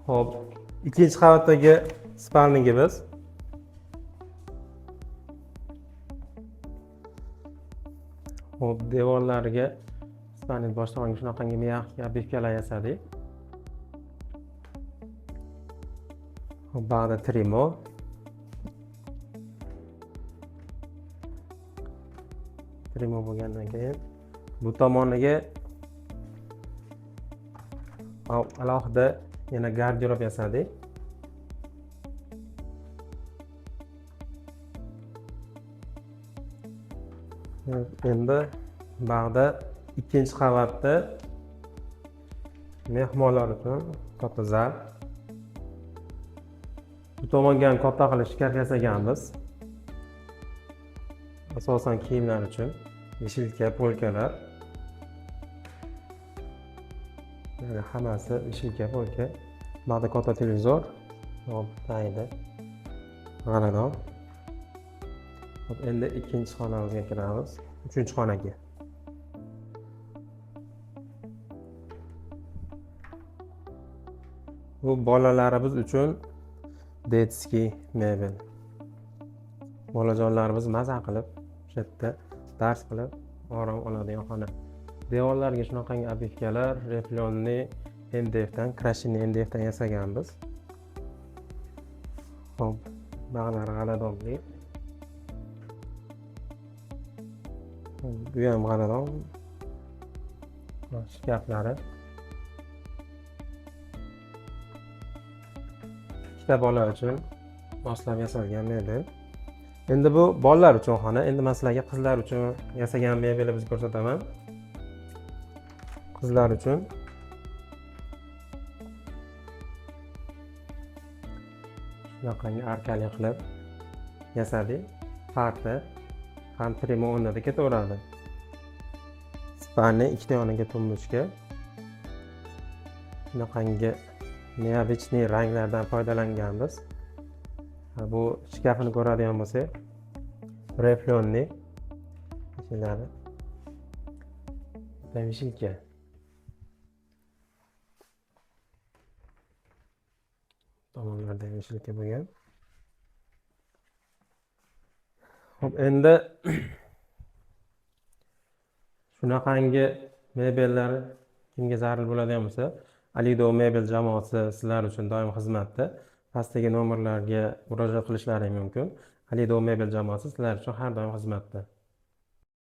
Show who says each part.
Speaker 1: Xo'p, ikkinchi qavatdagi спальник imiz. Xo'p, devorlariga спальник bosh tomonga shunaqangi мягкий обивка lar yasadik. Xo'p, bag'da trimo. Trimo bo'lgandan keyin bu tomoniga alohida yana garderob yasadik. Endi bag'da ikkinchi qavatda mehmonlar uchun katta zal. Bu tomonga ham katta qilib shkaf yasaganmiz. Asosan kiyimlar uchun вешалка, полка lar. Mana hammasi вешалка, полка. Bag'da katta televizor. Hop, tagida g'aladon. Hop, endi ikkinchi xonamizga kiramiz. Uchinchi xonaga. Bu bolalarimiz uchun детский mebel. Bolajonlarimiz maza qilib o'sha yerda dars qilib orom oladigan xona. Devorlarga shunaqangi обивка lar рифленый MDFdan, крашеный MDFdan yasaganmiz. Xo'p, bag'lari g'aladonli. Bu ham g'aladon. Shkaflari. Ikkita bola uchun moslab yasalgan mebel. Endi bu bolalar uchun xona. Endi men sizlarga qizlar uchun yasagan mebelimizni ko'rsataman. Qizlar uchun. Shunaqangi arkali qilib yasadik. Parta ham trimo o'rnida ketaveradi. Спальни ikkita yoniga тумбочка. Shunaqangi необычный ranglardan foydalanganmiz. Bu shkafini ko'radigan bo'lsak, рифленый ichilari. Вешалка. Tomonlarda вешалка bo'lgan. Xo'p, endi shunaqangi mebellar kimga zarur bo'ladigan bo'lsa, Alido Mebel jamoasi sizlar uchun doim xizmatda. Pastdagi nomerlarga murojaat qilishlari mumkin. Alido Mebel jamoasi sizlar uchun har doim xizmatda.